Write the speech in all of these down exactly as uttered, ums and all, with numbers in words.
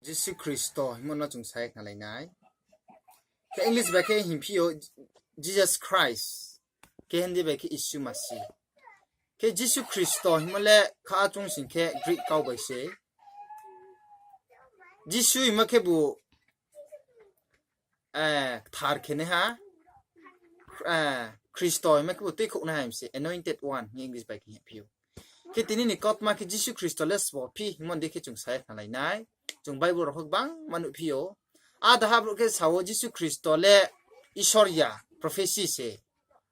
Jisu Khristo hingmo no chung sa ye khnalai nai. Khe English bai khe hingphi ou Jesus Christ. Khe Hindi bai khe Isu Masi. Khe Jisu Khristo hingmo le kha chung sing khe Greek kau bai se. Jisu hingmo khebu, eh, kthar khenaiha. Eh, Khristo hingmo khebu tuikhouhnaiha hing se, anointed one hing English bai khe hingphi ou. Khe tini ni kautma khe Jisu Khristo le sbo phi hingmo dei khe chung sa ye khnalai nai. Chung Bible rao pho gbangma nuhphi ou. Áda ha brouh khe sa ou Jisu Khristo le Isor ya, prophecy se,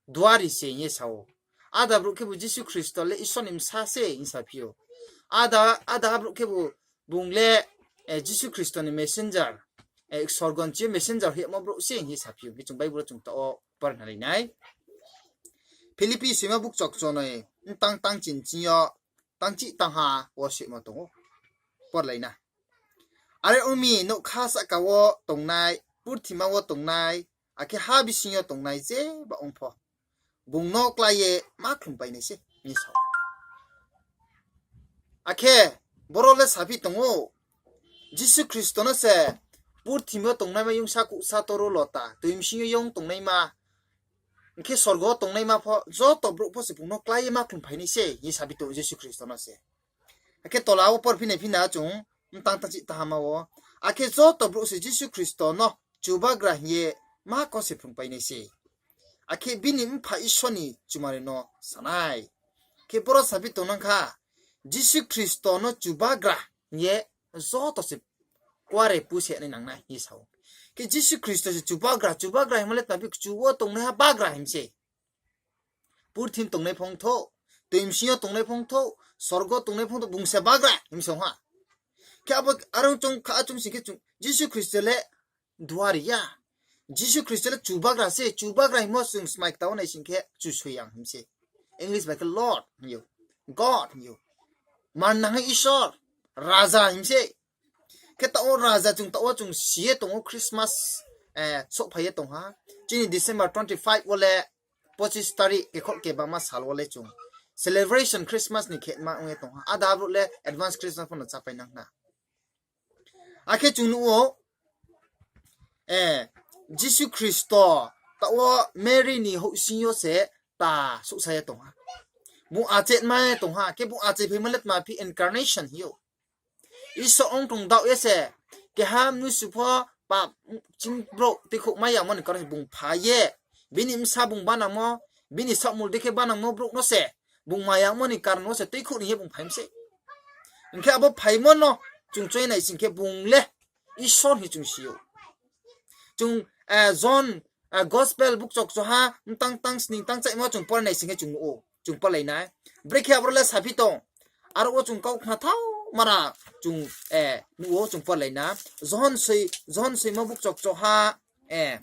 duari se hing ye sa ou. Áda brouh khebu Jisu Khristo le Isor ni bsa se hing saphi ou. Áda, áda ha brouh khebu bung le, eh, Jisu Khristo ni messenger, eh, sorgo ni chi messenger hoihmo brouh se hing ye saphi ou. Khe chung Bible wo chung taoh wo por khnalai nai. Philippi soima bukchokchonoi, mtang tangchi ni ching yo, tangchih tangha wo soimo tong ou. Porlai na. Are ong mi, nougkha sahka wo tongnai, purthima wo tongnai, akhe ha bising yo tongnai jeba ong pho, bung no klái ye ma khlumpai nai se, hing ye sa ou. Akhe boro le saphi tong ou, Jisu Khristo no se purthima yo tongnaima yongsa kuhsa toru lota, toi bsing yo yong tongnaima, hing khe sorgo wo tongnaima pho, joto brouh pho se bung no klái ye ma khlumphai nai se, hing ye saphi tong ou Jisu Khristo no se. Akhe tola wo por phinai phina chung, mtang tangchih tangha ma wo. Akhe joto brouh se Jisu Khristo no Chubagra hing ye ma ko se phrungpai nai se. Akhe bini Mpha Isor ni chumari no sa nai. Khe boro saphi tongnang kha, Jisu Khristo no Chubagra hing ye joto se kuare puse nai nang nai hing ye sa ou. Khe Jisu Khristo se Chubagra, Chubagra hingmo le tma phi, kchu wo tongnaiha bagra hing se. Purthim tongnai phongthou, toi bsing yo tongnai phongthou, sorgo tongnai phongthou, bung se bagra hing se ong ha. Khe abo are ong chung kha chung sing khe chung, Jisu Khristo le duari ya. Jisu Khristo le Chubagra se, Chubagra hingmo chung smai kta wo nai sing khe Kchusoyang hing se. English bai khe Lord hing ou, God hing ou. Mannang Isor, Raja hing se. Khe taoh wo Raja chung taoh wo chung si ye tong ou Christmas, eh, souhphai ye tong ha. Chini December twenty five wo le, pochis tarik, kekhol kebama sal wo le chung celebration Christmas ni khema ong ye tong ha. Áda brouh le advance Christmas pho no chápai nang na. Akhe chung nuh ou, eh, Jisu Khristo taoh wo Mary ni houhsing yo se ta souhsa ye tong ha. Bung achai mai ye tong ha, khe bung achaiphaimo le tma phi incarnation hing ou. Isor ong tong daoh ye se, keha mnusu pho pap ching brouh tuikhouh mai yamo ni karon se bung phai ye, bini bsa bung banangmo, bini saohmul dei khe banangmo brouh no se, bung mayamo ni karon wo se tuikhouh ni ye bung phai mi se. Hing khe abo phaimo no chung choi nai sing khe bung le Isor hing chung si ou. Chung, eh, John, eh, Gospel bukchokchoha, mtang tang sning tang chaihmo chung por nai sing khe chung nuh ou, chung porlai nai. Brekhe aboro le saphi tong. Aro wo chung kau khna thao mara chung, eh, nuh ou chung porlai na. Johon soi, Johon soimo bukchokchoha, eh,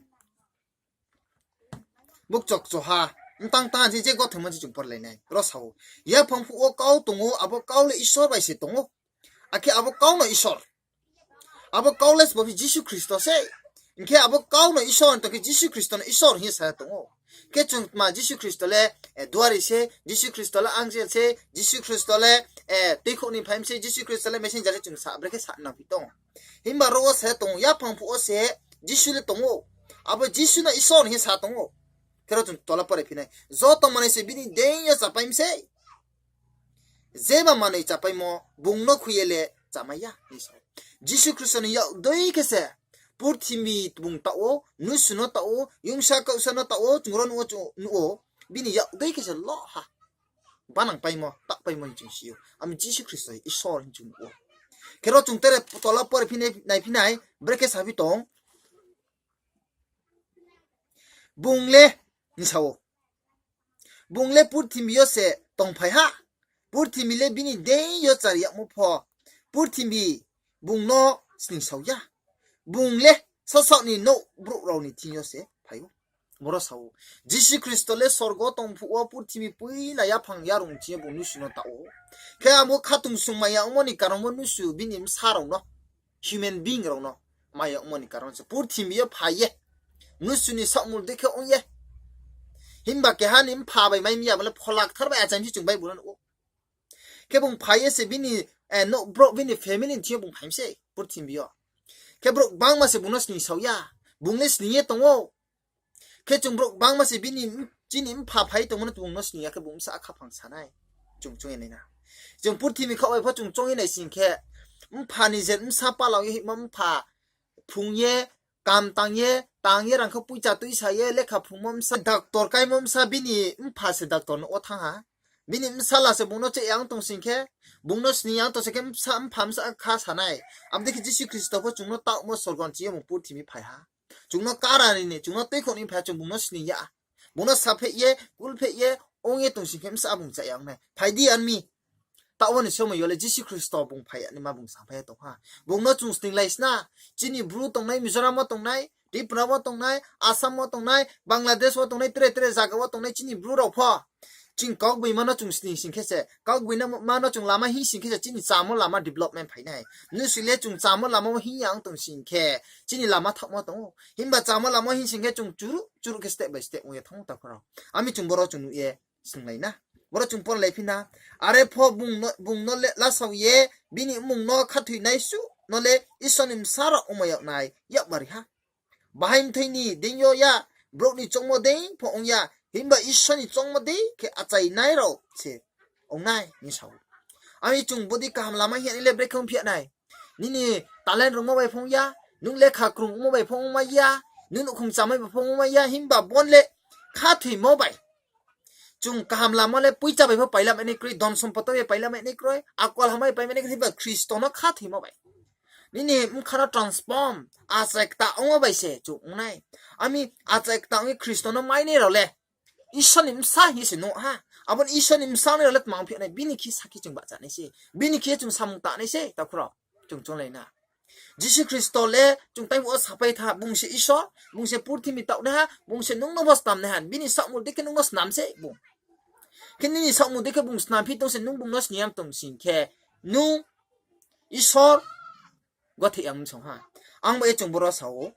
bukchokchoha, mtang tang je je gothoimo se chung porlai nai. Ro sa ou, yaphang phuh wo kau tong ou, abo kau le Isor bai se tong ou. Akhe abo kau no Isor. Abo kau le sbo phi Jisu Khristo se. Hing khe abo kau no Isor hing tong khe Jisu Khristo no Isor hing ye sa ye tong ou. Khe chung tma Jisu Khristo le, eh, duari se, Jisu Khristo le angel se, Jisu Khristo le, eh, tuikhouh ni phai mi se, Jisu Khristo le messenger se chung sa, brekhe sa nangphi tong. Himba ro wo sa ye tong ou, yaphang phuh wo se Jisu le tong ou. Abo Jisu no Isor hing ye sa tong ou. Khe ro chung tola pore phi nai. Joto manoi se bini deing yo chapai mi se. Jeba manoi chapaimo bung no khui ye le chamai ya hing sa ou. Jisu Khristo ni yak dei khe se purthimbi bung taoh ou, mnusu no taoh ou, yongsa kauhsa no taoh ou, chung ro nuh ou, chung nuh ou, bini yak dei khe se loh ha. Banangpaimo, takpaimo hing chung si ou. Ami Jisu Khristo Isor hing chung nuh ou. Khe ro chung tere tola pore phi nai, naiphi nai, brekhe saphi tong. Bung le, hing sa ou. Bung le purthimbi yo se tongphai ha. Purthimbi le bini deing yo chari yagmo pho. Purthimbi bung no sningsao ya. Bung le sasaoh ni nouh brouh rao ni thing yo se phai ou. Boro sa ou, Jisu Khristo le sorgo tong phuh wo purthimbi poila yaphang yarung thing yo bung mnusu no taoh ou. Khe abo khatungsung maya ongmo ni karon bo mnusu bini bsa rao no, human being rao no maya ongmo ni karon se purthimbi yo phai ye, mnusu ni saohmul dei khe ong ye. Himba keha ni mpha bai mai mi ya bo le Phola Kthar bai achai mi se chung Bible no nuh ou. Khe bung phai ye se bini, eh, nouh brouh bini family ni thing yo bung phai mi se purthimbi yo. Khe brouh gbangma se bung no sning sao ya. Bung le sning ye tong ou. Khe chung brouh gbangma se bini, chini mpha phai tongmo no bung no sning ya khe bung bsa khaphang sa nai. Chung choung ye nai na. Chung purthimbi khaoh bai pho chung choung ye nai sing khe, mpha ni je bsa palau ye hingmo mpha phrung ye, kam tang ye, tang ye, rang khe poicha tuisa ye, lekha phrungmo bsa, doctor kaimo bsa, bini mpha se doctor nouh wo thanng ha. Bini bsala se bung no cheh yang tong sing khe, bung no sning yang tong sing khe bsa, mpha bsa kha sa nai. Abo dei khe Jisu Khristo pho chung no taohmo sorgo ni ching yo bung purthimbi phai ha. Chung no kara ri ni, chung no tuikhouh ni phai ha, chung bung no sning ya. Bung no sapheh ye, kulpheh ye, ong ye tong sing khe bsa bung cheh yang nai. Phai di army. Taoh wo ni somoi yo le Jisu Khristo bung phai ya naima bung saphai ye tong ha. Bung no chung sninglai sna, chini Bru tongnai, Mizoram wo tongnai, Tripura wo tongnai, Assam wo tongnai, Bangladesh wo tongnai, tre tre zaga wo tongnai chini Bru rao pho. Ching kaugboima no chung sning sing khe se, kaugboima no chung lama hing sing khe se chini chámo lama development phai nai. Nusui le chung chámo lama wo hing ya ong tong sing khe, chini lama thaohmo tong ou. Himba chámo lama hing sing khe chung churuh churuh khe step by step ong ye thanng ou takhu rao. Ami chung boro chung nuh ye sninglai na. Boro chung porlaiphi na. Are pho bung no, bung no le lasao ye, bini mmung no khathoinai suh no le Isor ni bsa rao ongmai yag nai, yakbari ha. Bahai mthoi ni deing yo ya, brouh ni choungmo dei pho ong ya, himba Isor ni choungmo dei khe achainai rao se ong nai hing sa ou. Ami chung bodei kaham lama hing ya ni le brekhe ongphi ya nai. Nini talent rungmo bai pho ong ya, nung lekha krung ongmo bai pho ongmai ya, nung nouhkhong chámai bai pho ongmai ya, himba bo le khathoimo bai. Chung kaham lama le poicha bai pho pailamai nai kroi, dhon sompotti bai pailamai nai kroi, akol hamya bai paimai nai kroi, himba Khristo no khathoimo bai. Nini bkha no transform, achai kta ongmo bai se chung ong nai. Ami achai kta ong ye Khristo no mainai rao le Isor ni bsa hing se nuh ha. Abo ni Isor ni bsa nai rao le tma ongphi ya nai, bini khe sakhi chung bahcha nai se. Bini khe chung samung ta nai se, takhu rao. Chung chounglai na. Jisu Khristo le chung taibu wo sapai tha, bung se Isor, bung se purthimbi taohnaiha, bung se nung no bo snamnaiha, bini saohmul dei khe nung no snam se bung. Khe nini saohmul dei khe bung snamphi tong se nung bung no sning ya tong sing khe, nung Isor gothe yang song ha. Ang bo ye chung boro sa ou,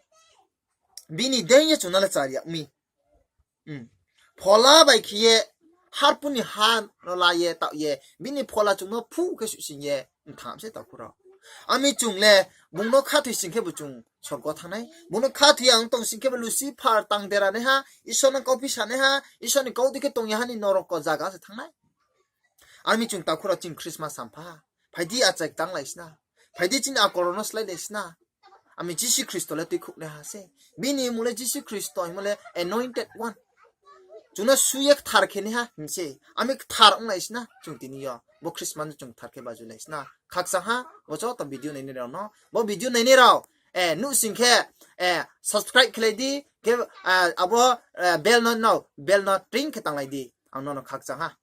bini deing ye chung no le chari yag mi. Phola bai khe ye, harpu ni ha no la ye taoh ye, bini phola chung no phuh khe suhsing ye mtham se, takhu rao. Ami chung le bung no khathoi sing khebu chung sorgo thanng nai. Bung no khathoi ya ong tong sing khebu Lucifer tang dera naiha, Isor no kauphi sanaiha, Isor ni kau dei khe tong ya ha ni norok zaga se thanng nai. Ami chung takhu rao ching Christmas sampha ha. Phai di achai kta onglai sna. Phai di chini akol rao no sláilai sna. Ami Jisu Khristo le tuikhouhnaiha se. Bini mmung le Jisu Khristo hingmo le anointed one. Chung no su ye kthar khe naiha hing se. Ami kthar onglai sna chung tini yo. Bo Christmas no chung kthar khe bajulai sna. Khakchang ha, bo joto video nainai rao no. Bo video nainai rao, nuh sing khe, subscribe khelai di, khe, abo, bell no, bell no tring khe tanglai di. Ang nono khakchang ha.